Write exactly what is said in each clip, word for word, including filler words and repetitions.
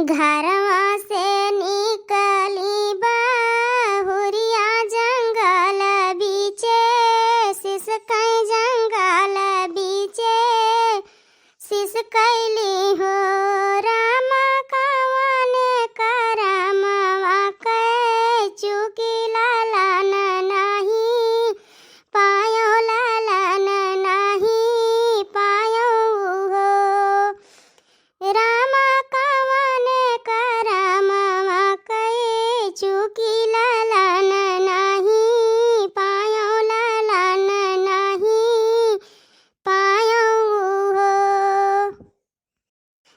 घरवा से निकली बहुरिया जंगल बीचे, सिसकई जंगल बीचे, सिसकैली हो राम कवन करमवा कै चूकी ललन नाही पायो, ललन नाही पायो हो। राम कवन करमवा कै चूकी ललन नाही पायो, ललन नाही पायो हो।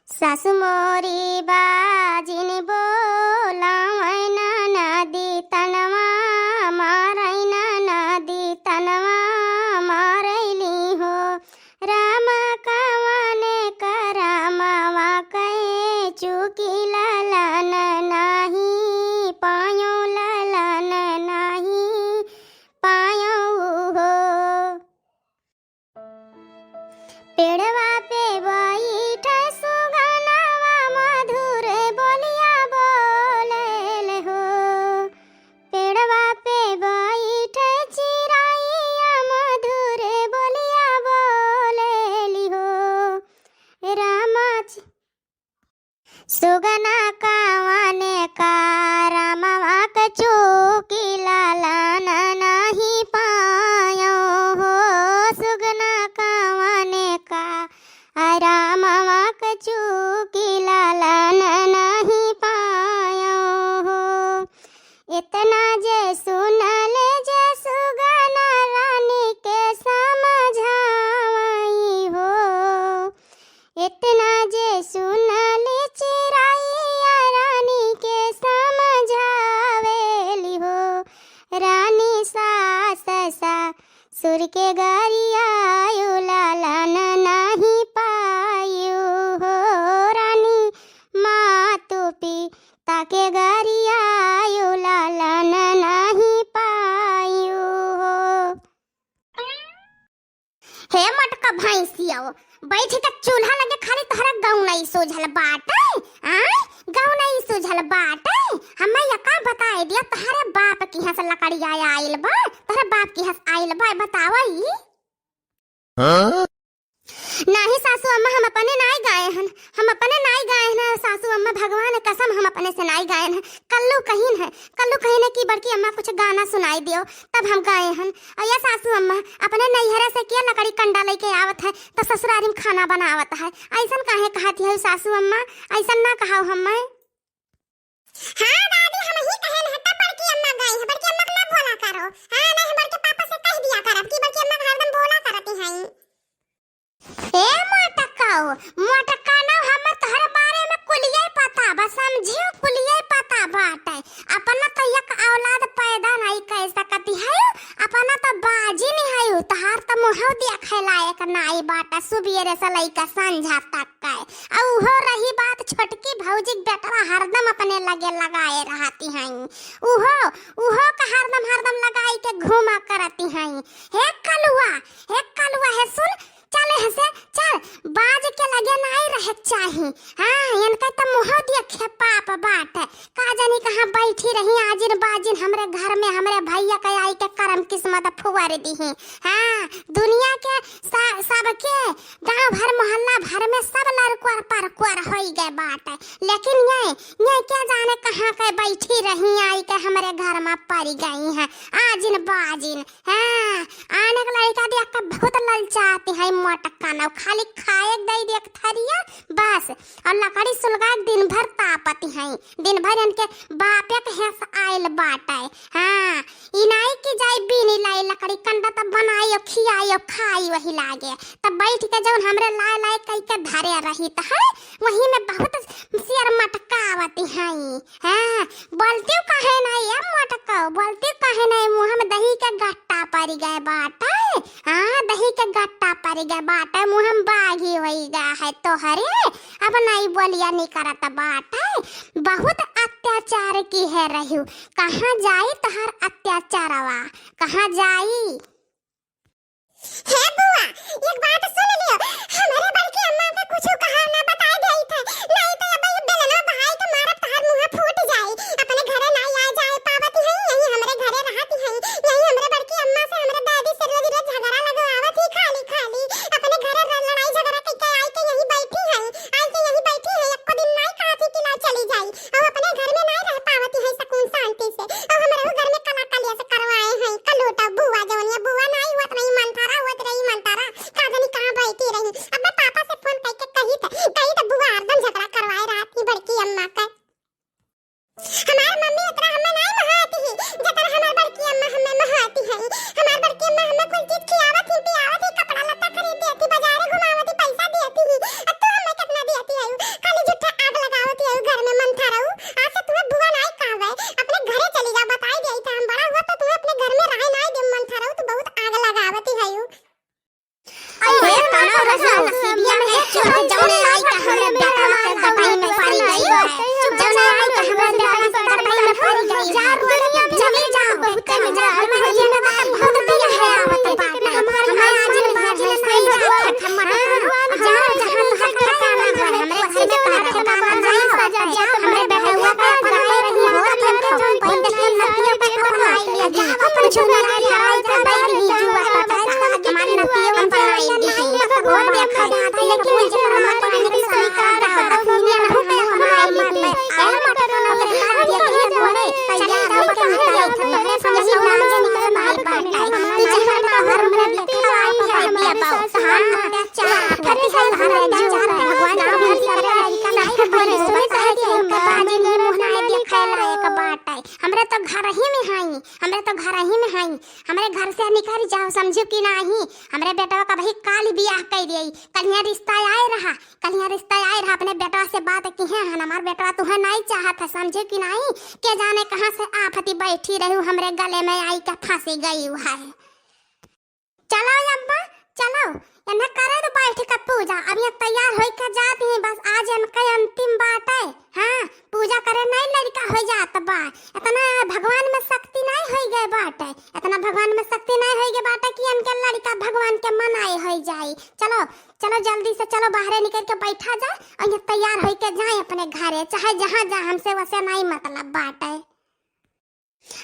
सासु मोरी बाजिन बोलावै ननदी तनवा, मारै ननदी तनवा, मारैली हो। राम कवन करमवा कै चूकी ललन नाही पायो, ललन नाही पायो हो। पेड़वा पे बैठे सुगनवा मधुर बोलिया बोलेल हो। पेड़वा पे बैठे चिरैया मधुर बोलिया बोलेली हो। रामा च- सुगना कवन करमवा कै चूकी ललन नाही पायो हो। सुगना कवन करमवा कै चूकी ललन नाही पायो हो। इतना जे सुनले जे सुगना रानी के समझावई हो। इतना जे सुनले चिरैया रानी के समझावेली हो। रानी सास ससुर के गरियायु ललन नाही पायु हो। रानी मातु पिता के गरियायु ललन नाही पायु हो। हे मोटका भैंसिया, बैठ के चूल्हा लगे खाली तोहरा गौनई सूझल बाटे, आय? गौनई सूझल बाटे। हमें यका बताए दिया, तोहरे बाप किहाँ से लकड़िया आइल बा, तोहरे बाप किहाँ से आइल बा, बतावा ई। हाँ? नाही सासू अम्मा, हम अपने नाई गाए हन, हम अपने नाई गाए हन सासू अम्मा, भगवान कसम हम अपने से नाई गाए हन। कल्लू कहिन है, कल्लू कहिन है कि बड़की अम्मा कुछ गाना सुनाई दियो, तब हम गाए हन। और या सासू अम्मा, अपने नैहरे से किया लकड़ी कंडा लेके आवत है, तो ससुरारी में खाना बनावत है, ऐसन काहे कहत है सासू अम्मा? ऐसन ना कहाओ हमें। हाँ दादी, हम ही कहे न, तब बड़की अम्मा गई है, बड़की अम्मा के ना बोला करो। हाँ, नहीं, हम बड़के पापा से कह दिया करब कि बड़की अम्मा हरदम बोला करती हैं। ए मोटकाऊ, मोटका ना, हम तोहरे बारे में कुलिये पता बा, समझियो, कुलिये पता बाटे। अपना तो एक औलाद पैदा नहीं कर सकती है, अपना तो बाजी नहीं है, तहार तो मुँह देखे लायक नाई बाटे, सुबेरे से लइका संझा तक। का है। आ उहो रही बात छोटकी भौजी के बेटवा हरदम अपने लगे लगाए रहती हैं। उहो, उहो का हरदम, हरदम लगाई के घूमा करती हैं। हे कलुआ, हे कलुआ, हे सुन, चल यहाँ से, चल, बाज के लगे नाई रहे के चाही। हाँ, इनका तो मुँह देखे पाप बाटे। का जानी कहाँ बैठी रही आजिन बाजिन हमरे घर में, हमरे भैया के आई के करम किस्मत फुअर दिही। हाँ, दुनिया के सा-, सबके गाँव भर मोहल्ला भर में सब लरकुअर परकुअर होई गए बाटे, लेकिन ये, ये क्या जाने कहाँ के बैठी रही आई के हमरे घर में पड़ गई हैं आजिन बाजिन। हाँ, आने के लड़का देख के बहुत ललचाती है मोटका ना, खाली खाए के दे दे एक थरिया बस, और लकड़ी सुलगा के दिन भर तापती हैं। दिन भर इनके बापे के हेस आइल बाटे। हाँ, ई नाई कि जाई बीनी लाई लकड़ी कंडा तब बनाई और खियाई और खाई वही लागे। तब बैठ के जौन हमरे लाए लाए कई के धरे रही त है, वही में बहुत सियर मटकावती हैं। हाँ, बोलती काहे नहीं है मोटको, बोलती काहे नहीं, मुँह में दही के गट्टा पड़ गए बाटे। हाँ, दही के गट्टा पड़ गए बाटे, मुँह में बागी होई गया है तोहरे। अब नाई बोलिया नहीं करत बाटे, बहुत अत्याचार की है रही। कहाँ जाई तोहर अत्याचारवा, कहाँ जाई? हे बुआ, एक बात सुन लियो, हमरे बड़की अम्मा के कुछ कहा ना बताए गई थे, नहीं तो अब ये बेलना भाई के जा, हमारे जिंदगी में बहुत पिया है आवत बाटे। हमारे आज में बाजी में सही रखत हम। हाँ, जाओ, जहाँ तोहर ठिकाना है, हमरे घर में तोहर ठिकाना नहीं। जाओ, हमरे बेटउआ का अपना रही हो, हम तो कोई देखे नतियों पे अपनाई ले। हम कुछ ना खाई तो बैठ ही जुआ पटाई, हमारे नतियों अपनाई ले। वो देखो दादा, लेकिन ये जो हमारे पानी की स्वीकार रहा, ये ना हो तो हमारे लिए। ए मटर नौकरी का दिया के बोले, चले जाओ, कहाँ जाओ? भगवान का घर में देखा है, भगवान का घर में जो है, भगवान का घर में जो है, भगवान का घर में जो है, सुने तो है कि एक बाजी नहीं मोहना है, देखा है लायक बात है। हमरे तो घर ही में हई, हमरे तो घर ही में हई, हमरे घर से निकल जाओ, समझो कि नाही? हमरे बेटवा का भाई काल बियाह कर दिए, कलिया रिश्ता आए रहा, कलिया रिश्ता आए रहा, अपने बेटवा से बात किहे हन, हमार बेटवा तुहे नाई चाहत है, समझे कि नाई? के जाने कहाँ से आफती बैठी रहू, हमरे गले में आई के फंसी गई है। चलो अम्मा, चलो, इन्हें करे दो बैठ के पूजा। अब ये तैयार होई के जाती हैं, बस आज इनका अंतिम बाटे। हाँ, पूजा करे नाई लड़का हो जात बा। इतना भगवान में शक्ति नाई होई गए बाटे, इतना भगवान में शक्ति नाई होई गए बाटे कि इनके लड़का भगवान के मनाए होई जाई। चलो, चलो जल्दी से चलो, बाहरे निकल के बैठा जाए और ये तैयार होई के जाए अपने घरे, चाहे जहाँ जाए, हमसे वैसे नाई मतलब बाटे।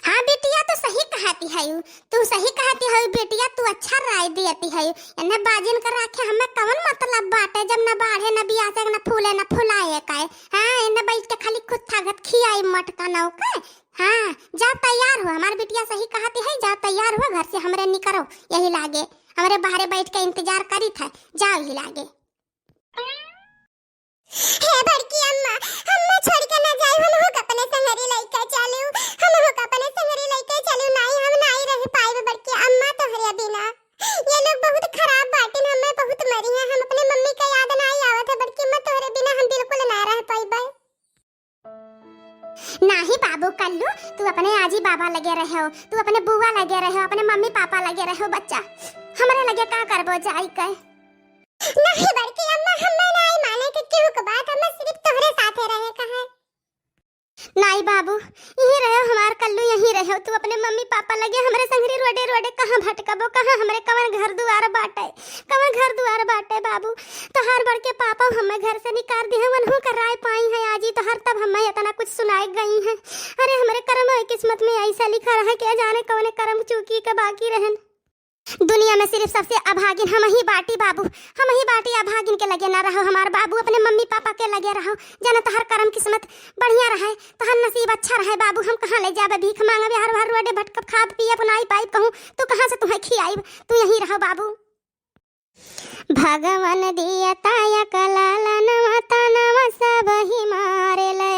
हाँ बिटिया, तू सही कहती है, तू सही कहती है बिटिया, तू अच्छा राय देती है। इन्हें बाजिन कर रखे हमें कवन मतलब बाटे, जब न बाढ़े, न बियासे, न फूले, न फुलाए का। हाँ, इन्हें बैठ के खाली खुद थागत खियाई मटका नौ का। हाँ, जा तैयार हो, हमार बिटिया सही कहती है, जा तैयार हो, घर से हमरे निकरो, यही लागे हमरे बाहरे बैठ के इंतजार करी था, जाओ यही लागे। हे बड़की अम्मा, हम्मा छोड़ के ना जाई, हम हो अपने संगरी लइके चलू, हम हो अपने संगरी लइके चलू, नाई हम नाई रह पाइब बड़की अम्मा तोहरे बिना। ये लोग बहुत खराब बाटिन, हमें बहुत मरी हैं, हम अपने मम्मी का याद नाई आवत है बड़की अम्मा, तोहरे बिना हम बिल्कुल ना रह पाइबे। नाही बाबू कल्लू, तू अपने आजी बाबा लगे रहो, तू अपने बुआ लगे रहो, अपने मम्मी पापा लगे रहो बच्चा, हमरे लगे का करबो जाई के? नाही बड़की अम्मा, हमें नाई माने के केहू के बात, हमें सिर्फ तोहरे साथे रहे का है। नाई बाबू, यहीं रहो हमार कल्लू, यहीं रहो। तू अपने मम्मी पापा लगे, हमरे संगरी रोडे रोडे कहाँ भटकबो, कहाँ हमरे कवन घर दुआर बाटे, कवन घर दुआर बाटे बाबू। तोहार बड़के पापा हमें घर से निकाल दिहे, वनहू का राय पाई है आजी तोहार, तब हमें इतना कुछ सुनाए गई है। अरे हमरे करम और किस्मत में ऐसा लिखा रहा, के जाने कवने करम चूकी के बाकी रहन। दुनिया में सिर्फ सबसे अभागिन हम ही बाटी बाबू, हम ही बाटी अभागिन के लगे ना रहो हमार बाबू, अपने मम्मी पापा के लगे रहो। जाना तोहार करम किस्मत बढ़िया रहे, तोहार नसीब अच्छा रहे बाबू। हम कहाँ ले जाबे भीख मांगबे, हर हर रोडे भटकब, खाब पियब नाई पाइब कहूँ, तू कहाँ से तुहें खियाइब, तू यहीं रहो बाबू। भगवान दिया तायक लालनवा तनवा सब ही मारे ले,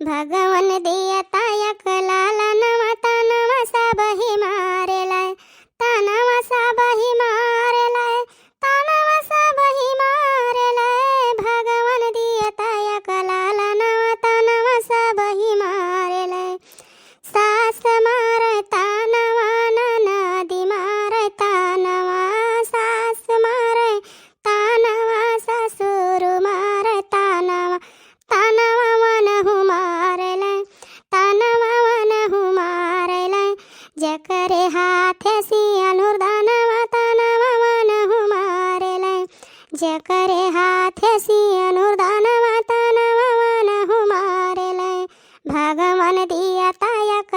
भगवान दिया तायक लालनवा तनवा सब ही मारे ले, तनवा सब ही मारे ले, तनवा सब ही मारे ले, भगवान दिया तायक लालनवा तनवा सब ही मारे ले। सास मारे तानवा, ननदी मारे तानवा, सास मारे तानवा, ससुर मारे तानवा, तानवा वनहु मारे ले, तानवा वनहु मारे ले। जकरे हाथे सियनुर दानवा, तानवा वनहु मारे ले, जकरे हाथे सियनुर दानवा, तानवा वनहु मारे ले। भगवान दिया तायक